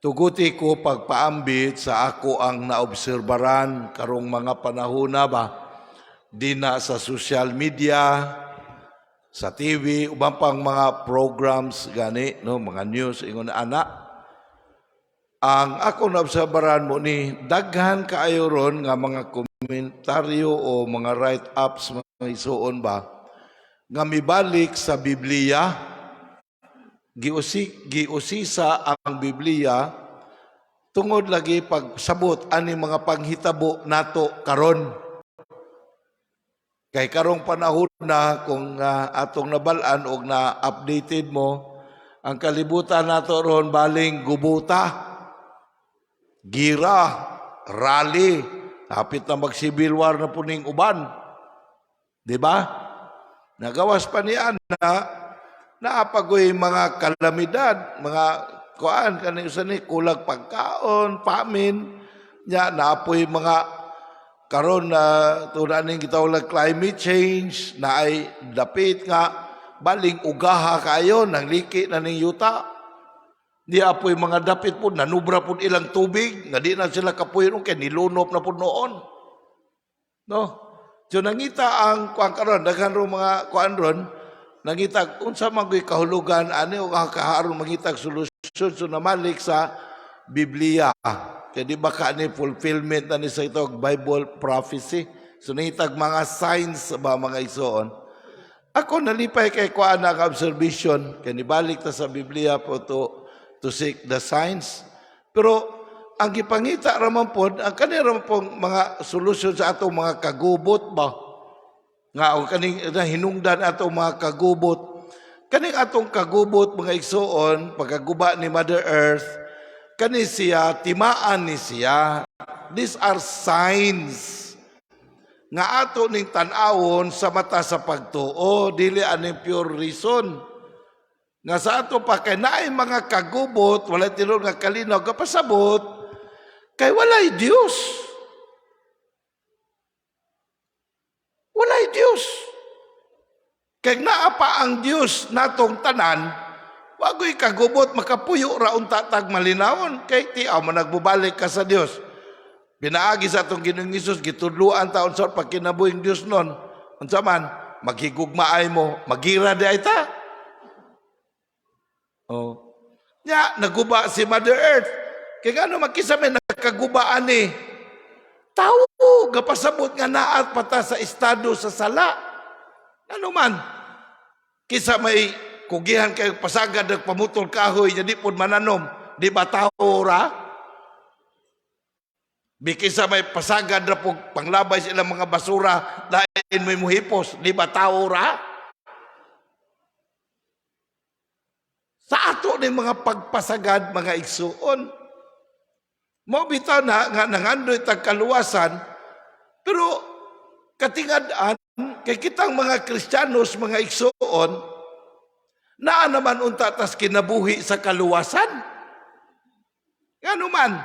Tuguti ko pagpaambit sa ako ang naobserbaran karong mga panahona ba, dina sa social media, sa TV, uban pang mga programs gani, no, mga news ingon ana. Ang ako naobserbaran mo ni daghan kaayo ron nga mga komentaryo o mga write-ups, mga isuon ba, nga mibalik sa Biblia, giusisa ang Biblia tungod lagi pagsabot ani mga panghitabo nato karon. Kay karong panahon na, kung atong nabal-an og na updated mo ang kalibutan nato ron, baling gubuta, gira, rally, hapit na mag-civil war na puning uban. Di ba? Nagawas pa niya na naapagoy mga kalamidad, mga kuan kani usa ni kulag pagkaon, famine, nya naapoy mga karon na tuna ning gitawag climate change na ay dapit nga baling ugaha kaayo nang liki na ning yuta. Di apoy mga dapit po, nanubra po ilang tubig, nga di na sila kapuyon kay nilunop na po noon. No? So nangita ang kuan karon, daghan ro mga kuan ron, nangita unsa man ko'y kahulugan ani o kaharon mangitag solusyon, so namalik sa Biblia. Kaya di ba ka ni fulfillment na ni sa ito Bible prophecy? So nangitag mga signs ba, mga igsoon. Ako nalipay kay kuan ang observation kay nibalik ta sa Biblia po to seek the signs. Pero ang gipangita ra man pod, ang kani ra man pong mga solusyon sa atong mga kagubot ba? Nga o kaning hinungdan atong mga kagubot. Kaning atong kagubot, mga igsoon, pagkaguba ni Mother Earth, kani siya, timaan ni siya. These are signs nga ato ning tan-awon sa mata sa pagtuo, dili aning pure reason. Nga sa ato pa kay naay mga kagubot, walay tinuod nga kalinaw kapasabot, kay walay Dios. Walay Dios. Kay naa pa ang Dios natong tanan, wagoy kagubot, makapuyo ra unta tag malinawon kay tiaw man nagbubalik ka sa Dios. Pinaagi sa atong Ginoong Hesus gitudloan ta unsa pagkinabuhing Dios nun. Unsa man maghigugmaay mo, magira di ay ta. Oh. Nya naguba si Mother Earth. Kay ngano makisa may nakaguba ani? Tao gapasabot nga naat pata sa estado sa sala. Ano man? Kisa may kugihan kay pasagad nagpamutol kahoy nya di pod mananom, di ba tao ra? Bikisa may pasagad ra po panglabay sa ilang mga basura, lain may muhipos, di ba tao ra? Sa ato ni mga pagpasagad, mga igsuon. Mao bitaw na nga nangandoy tag kaluwasan, pero katingad-an kay kitang mga Kristiyanos, mga igsuon, naa naman unta tas kinabuhi sa kaluwasan. Ngano man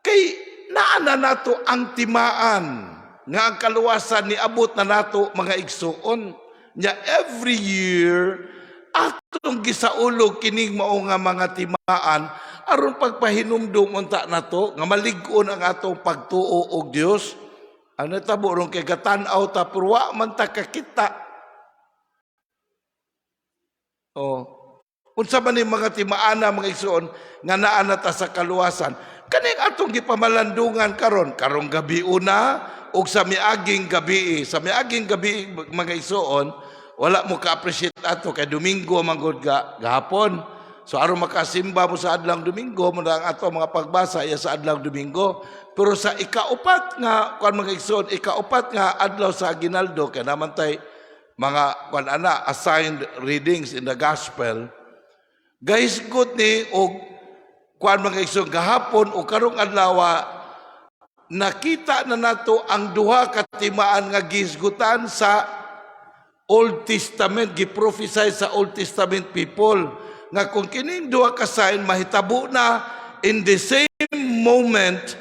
kay naa na nato ang timaan nga ang kaluwasan niabot na nato, mga igsuon. Nya every year atong gisaulog kining mao nga mga timaan aron pagpahinumdum unta nato nga malig-on ang atong pagtuo og Dios. Ang natabo ron kay gatan-aw ta pero wa man ta kakita. Oh. Unsa man ni mga timaana, mga igsuon, nga naa na ta sa kaluwasan? Kaning atong gipamalandungan karon, karong gabi una ug sa miaging gabi, sa miaging gabi, mga igsuon, wala mo ka-appreciate ato kay Domingo man gud ga gahapon. So aron makasimba mo sa adlang Domingo, mo ang ato mga pagbasa iya sa adlang Domingo. Pero sa ikaupat nga kuan, mga igsoon, ikaupat nga adlaw sa Aguinaldo, kay naman tay mga kuan ana assigned readings in the gospel. Gahisgot ni og kuan, mga igsoon, gahapon o karong adlaw nakita na nato ang duha ka timaan nga gihisgutan sa Old Testament, giprophesy sa Old Testament people nga kung kining duha ka sign mahitabo na in the same moment,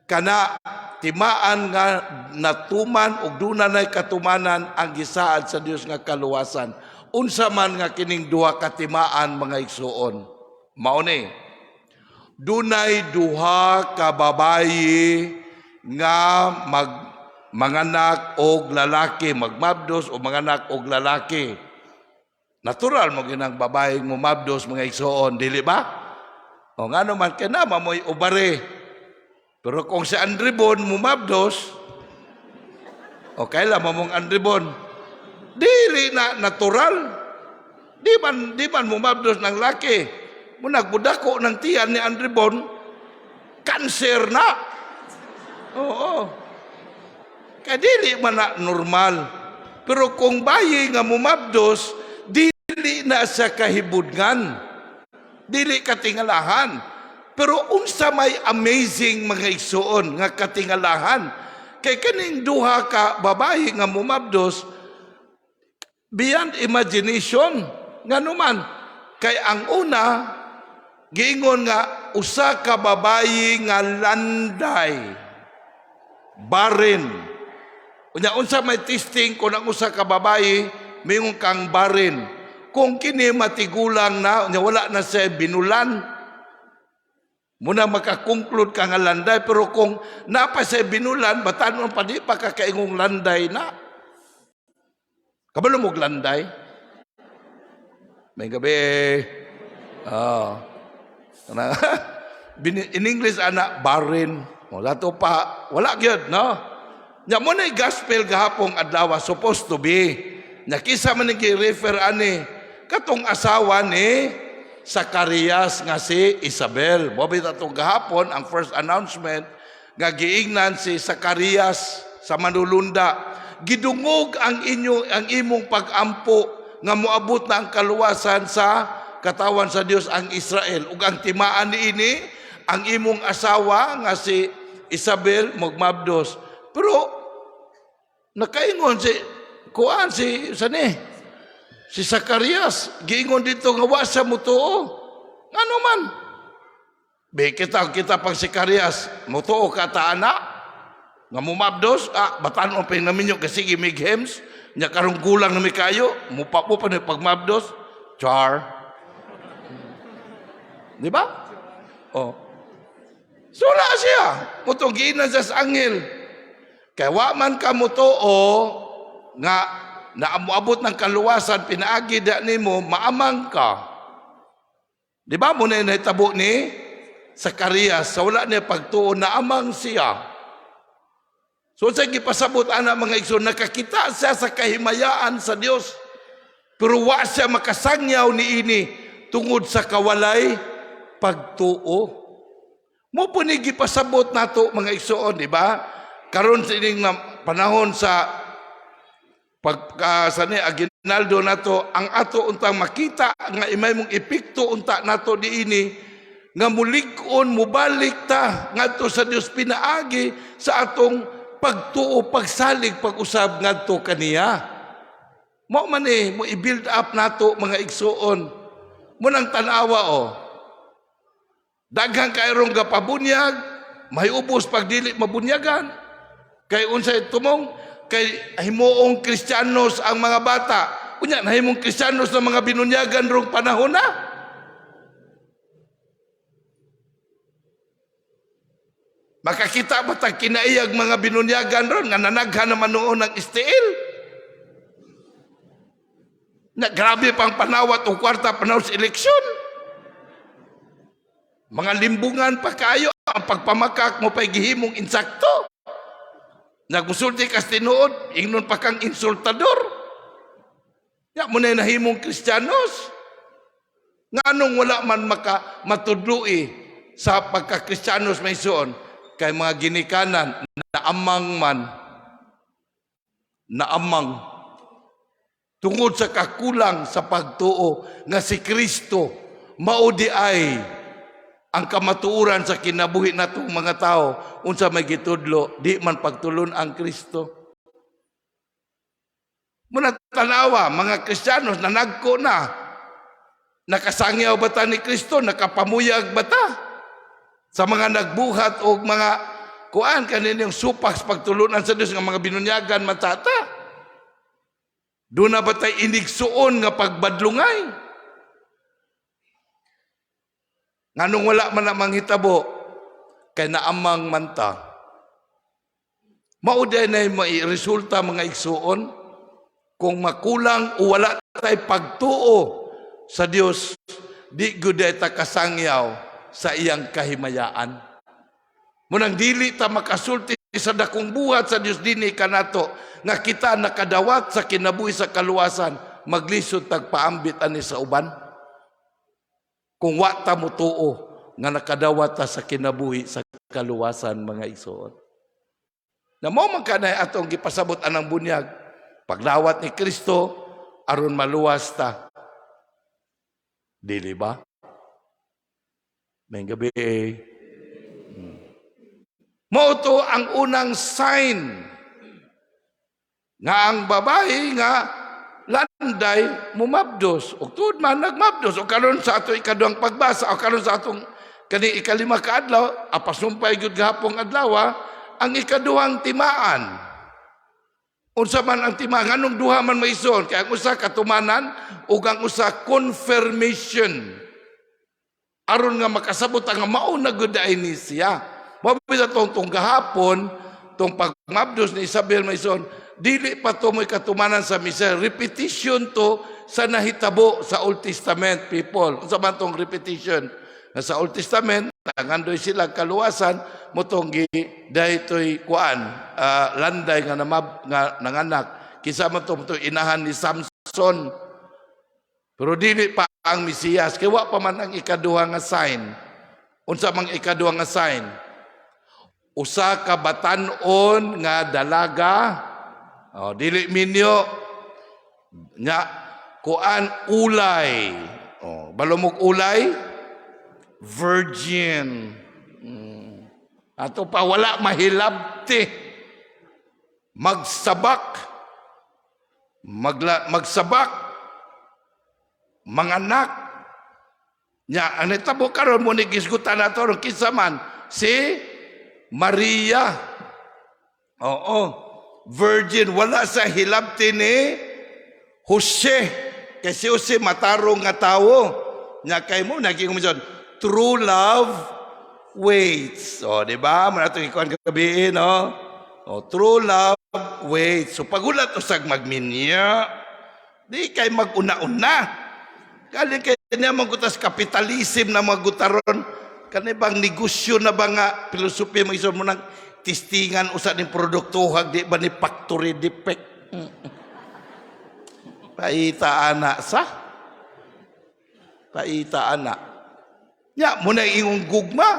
kana timaan nga natuman ug duna nay katumanan ang gisaad sa Dios nga kaluwasan. Unsa man nga kining duha ka timaan, mga igsuon? Mao ni. Dunay duha ka babayi nga manganak og lalaki, magmabdos o manganak og lalaki. Natural mo ginang babae mumabdos, mga igsoon, dili ba? O ngano man kay naa mo'y ovary. Pero kung si Andrebon mumabdos, o kaila mo mong Andrebon, dili na natural. Di man mumabdos ng laki. Munag budako ng tiyan ni Andrebon, cancer na. Oo. Kaya dili man na normal. Pero kung bayi nga mumabdos, dili na sa kahibudngan. Dili katingalahan. Pero unsa may amazing, mga igsuon, nga katingalahan? Kay kaning duha ka babayi nga mumabdos, beyond imagination. Ngano man, kay ang una, giingon nga usa ka babayi nga landay, barren. Unya unsa may testing kung ang usa ka babayi mingon kang barren? Kung kini matigulang na, unya wala na siya binulan, muna makakonclude ka nga landay. Pero kung napa siya binulan, batanon pa, di pa kakaingong landay na. Kabalo mo landay? May gabi. Oh. In English ana, barren. Wala to pa, wala gyud, no? Nya mo na gospel gahapong adlaw, supposed to be. Nya kisa man ni refer ani? Katong asawa ni Zacarias nga si Isabel. Mo atong gahapon ang first announcement nga giingnan si Zacarias sa manulunda. Gidungog ang imong pag-ampo nga moabot na ang kaluwasan sa katawan sa Dios, ang Israel, ug ang timaan niini, ang imong asawa nga si Isabel magmabdos. Pero nakaingon si kuan, si sani, si Zacarias, giingon dito nga wa siya mutuo. Ngano man? Be kita kita pang Zacarias, mutuo ka ta ana nga mumabdos? Ah, batanon pa namin yung kasi mig hems nya karong gulang na mi kayo mupapo pa ni pagmabdos, char, di ba? Oh, so wala siya muto, giinan siya sa anghel kay wa man ka mutuo nga naamuabot ng kaluwasan pinaagi da nimo, maamang ka. Di ba mo na nahitabo ni Zacarias? Sa wala niya pagtuo, naamang siya. So sa gipasabot ana, mga igsoon, nakakita siya sa kahimayaan sa Dios. Pero wa siya makasangyaw niini tungod sa kawalay pagtuo. Mo po ni gipasabot nato, mga igsoon, di ba? Karon sa ining panahon sa pagka sa ni aginaldo nato, ang ato untang makita nga imay mong epekto unta nato diini nga mulig-on, mubalik ta ngadto sa Dios pinaagi sa atong pagtuo, pagsalig, pag-usab ngadto kaniya. Mo man eh, mo i-build up nato, mga igsuon. Mo nang tanawa oh. Daghang kayrong gapabunyag, may ubos pag dili mabunyagan. Kay unsay tumong? Kay himuong Kristiyanos ang mga bata. Unya nahimong Kristiyanos ng mga binunyagan rong panahon na. Makakita ba tag kinaiyag mga binunyagan ron nga nanaghan naman noon ng istiil? Na grabe pang panawat o kwarta panahon sa eleksyon. Mga limbungan pa kayo, ang pagpamakak mo pa'y gihimong insakto. Nagmusulti kas tinuod, ingnon pa kang insultador. Ya mo na nahimong Kristiyanos. Nga anong wala man maka matudloi sa pagka-Kristiyanos, may suon, kay mga ginikanan naamang man, naamang tungod sa kakulang sa pagtuo nga si Kristo mao di ay ang kamatuoran sa kinabuhi natong mga tao. Unsa may gitudlo? Di man pagtulon ang Kristo. Muna tanawa mga Kristiyanos, nanagko na. Nakasangyaw ba ta ni Kristo? Nakapamuyag ba ta sa mga nagbuhat og mga kuan kaninyong supak sa pagtulunan sa Dios nga mga binunyagan man tata? Doon na ba tayo inigsuon nga pagbadlungay? Nganong wala man na manghitabo? Kay naamang man ta. Mao na may resulta, mga igsuon, kung makulang o wala tay pagtuo sa Dios, di gud ta kasangyaw sa iyang kahimayaan. Munang dili ta makasulti sa dakong buhat sa Dios dinhi kanato nga kita nakadawat sa kinabuhi sa kaluwasan, maglisod tag paambit ani sa uban. Kung wa ta motuo nga nakadawat ta sa kinabuhi sa kaluwasan, mga igsoon. Na mao man kanay atong gipasabot anang bunyag, pagdawat ni Kristo aron maluwas ta. Dili ba? May gabi eh. Mao to ang unang sign nga ang babae nga landay mumabdos ug tuod man nagmabdos. O karon sa ato ikaduhang pagbasa o karon sa atong kani ikalima ka adlaw, apasumpay gyud gahapong adlaw, ang ikaduhang timaan. Unsa man ang timaan? Nganong duha man, mga igsoon? Kay ang usa katumanan ug ang usa confirmation, aron nga makasabot ang mao na gud ay ni siya. Mao bitaw tong gahapon, tong pagmabdos ni Isabel, mga igsoon, dili pa to mo'y katumanan sa misa. Repetition to sa nahitabo sa Old Testament, people. Unsa man tong repetition? Na sa Old Testament, nangandoy sila kaluwasan mao tong gi daytoy kuan, landay nga namab nga nanganak. Kinsa man to? Inahan ni Samson. Pero dili pa ang Mesiyas kay wa pa man ang ikaduha nga sign. Unsa mang ikaduha nga sign? Usa ka batan-on nga dalaga. Oh, dili minyo nya, kuan, ulay. Oh, balumok ulay, virgin. Ato pa wala mahilabti. Magsabak. Magsabak. Manganak. Nya ang nitabo karon mo ni gisgutan nato ron, kinsa man? Si Maria. Oo. Virgin, wala sa hilabti ni Jose. Kay si Jose matarong nga tawo. Nya kay mo naging minsan, true love waits. O, di ba? Mao na ikuan gabi, no? O, true love waits. So pagulat usag magminya, di kay maguna-una. Galing kay niya magutas kapitalism na magutaron kani bang negosyo na ba nga filosofiya mo mo nang testingan usa ning produkto, di ba ni factory defect. Paita ana sa paita ana nya mo na ingong gugma,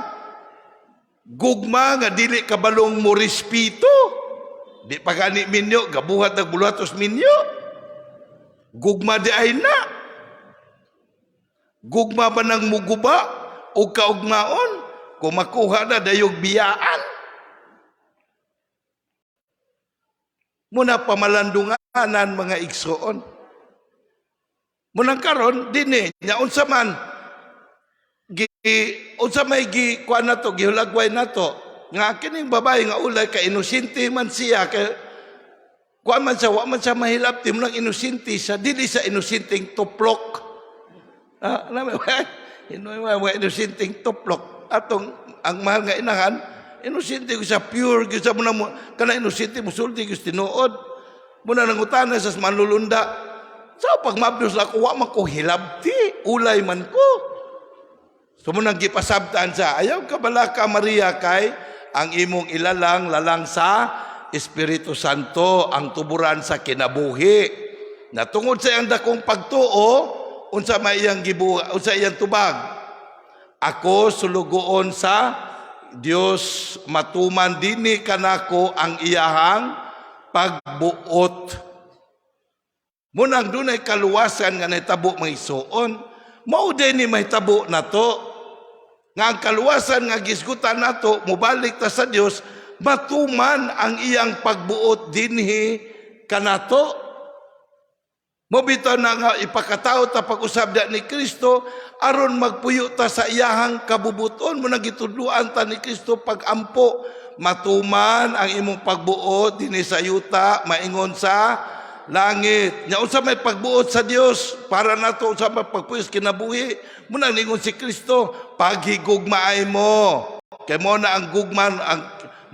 gugma nga dili kabalong mo respeto, di pa gani minyo, gabuhat nagbuluhatos minyo. Gugma di ay na gugma ba nang muguba o kaugmaon kung makuha na dayog biyaan? Muna pamalandunganan, mga igsoon. Munang karon dinhi nya, unsa man gi, unsa may gi kuan nato, gihulagway nato nga kining babae nga ulay ka, inosente man siya kay kuan man siya, wa man siya mahilabti mo nang inosente siya, dili sa inosenteng tuplok. Ah, alam mo, mga inosenteng tuplok. Atong ang mahal nga inahan, inosente ko siya, pure gyud siya mo na kana inosente musulti gyud tinuod. Muna nangutana sa manlulunda. Sa pagmabdos na ako, wa man ko hilabti, ulay man ko. So munang gipasabtan sa, ayaw ka balaka, Maria, kay ang imong ilalang lalang sa Espiritu Santo, ang tuburan sa kinabuhi. Na tungod sa iyang dakong pagtuo, unsa may iyang gibu, unsa iyang tubag? Ako sulugoon sa Dios, matuman dinhi kanako ang iyahang pagbuot. Munang dunay kaluwasan nga nahitabo, mga igsuon. Mao din ni mahitabo nato. Nga ang kaluwasan nga gisgutan nato, mobalik ta sa Dios, matuman ang iyang pagbuot dinhi kanato. Mao bitaw na nga ipakatao ta pag-usab da ni Kristo aron magpuyo ta sa iyahang kabubuton. Mo nagitudluan ta ni Kristo pag-ampo, matuman ang imong pagbuot dinhi sa yuta maingon sa langit. Nya unsa may pagbuot sa Dios para nato, unsa may pagpuyos kinabuhi? Muna ningon si Kristo, "Paghigugmaay mo." Kay mo na ang gugman ang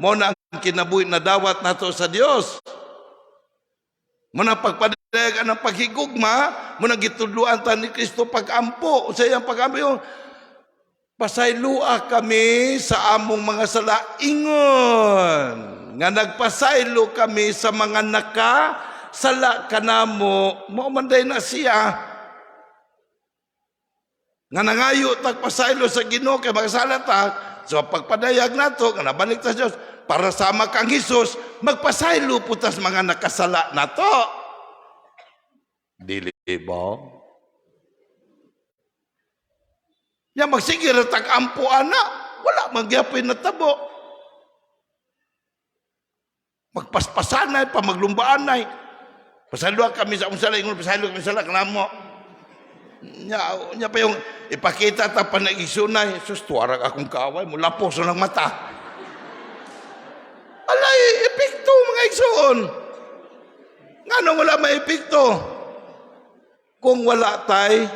mo na ang kinabuhi na dawat nato sa Dios. Mo na pagpadayag ang paghigugma, mo na gitudloan ta ni Kristo pag-ampo. Unsa iyang pag-ampo? Yung "Pasaylua kami sa among mga sala ingon nga nagpasaylo kami sa mga naka sala kanamo." Mao man day na siya nga nangayo tag pasaylo sa Ginoo kay magasala ta. So pagpadayag nato nga nabalik ta sa Dios para sama kang Hesus, magpasaylo po tas mga nakasala nato. Dili ba? Ya magsige ra tag ampo ana, wala man gyapoy natabo. Magpaspasanay pa, maglumbaanay. "Pasaylo kami sa among sala, ingon pasaylo kami sa sala kanamo." Nya, nya pa yung ipakita ta pa nag-isunay, "Sus, tuwarag akong kaaway, mulapos na ng mata." Alay, epekto, mga igsoon. Ngano wala may epekto? Kung wala tay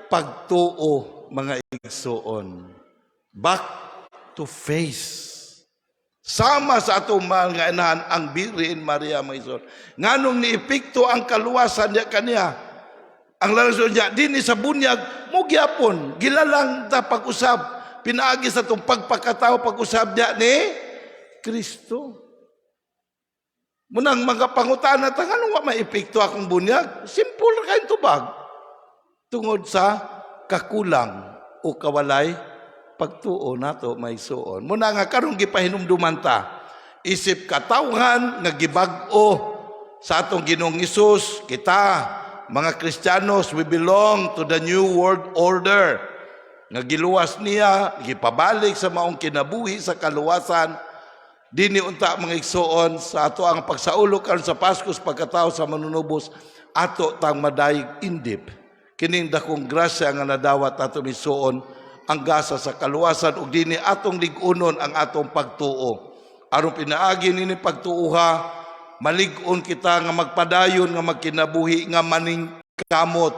pagtuo, mga igsoon. Back to faith. Sama sa atong mga inahan ang Birhen Maria, mga igsoon. Nganong niepekto ang kaluwasan niya kaniya? Ang lalason niya, dinhi sa bunyag, mo gyapon, gilalang ta pag-usab, pinaagi sa atong pagpakatao pag-usab niya ni Kristo. Munang mga pangutana ta, "Nganong wa maepekto akong bunyag?" Simple ra kayong tubag. Tungod sa kakulang o kawalay pagtuo nato, may suon. Muna nga karon gipahinumduman ta isip katawhan nga gibag-o sa atong Ginoong Hesus. Kita mga Kristiyanos, we belong to the new world order nga giluwas niya, gipabalik sa maong kinabuhi sa kaluwasan. Dini unta, mga igsoon, sa ato ang pagsaulog karon sa Pasko sa pagkatao sa Manunubos, ato tang madayig indip kining dakong grasya nga nadawat ato misuon, ang gasa sa kaluwasan, ug dinhi atong lig-unon ang atong pagtuo aron pinaagi nini pagtuoha, malig-on kita nga magpadayon nga magkinabuhi nga maningkamot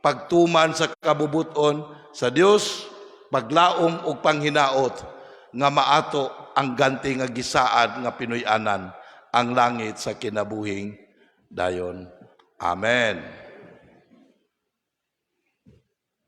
pagtuman sa kabubuton sa Dios, paglaom ug panghinaot nga maato ang ganti nga gisaad nga pinuy-anan, ang langit sa kinabuhing dayon. Amen.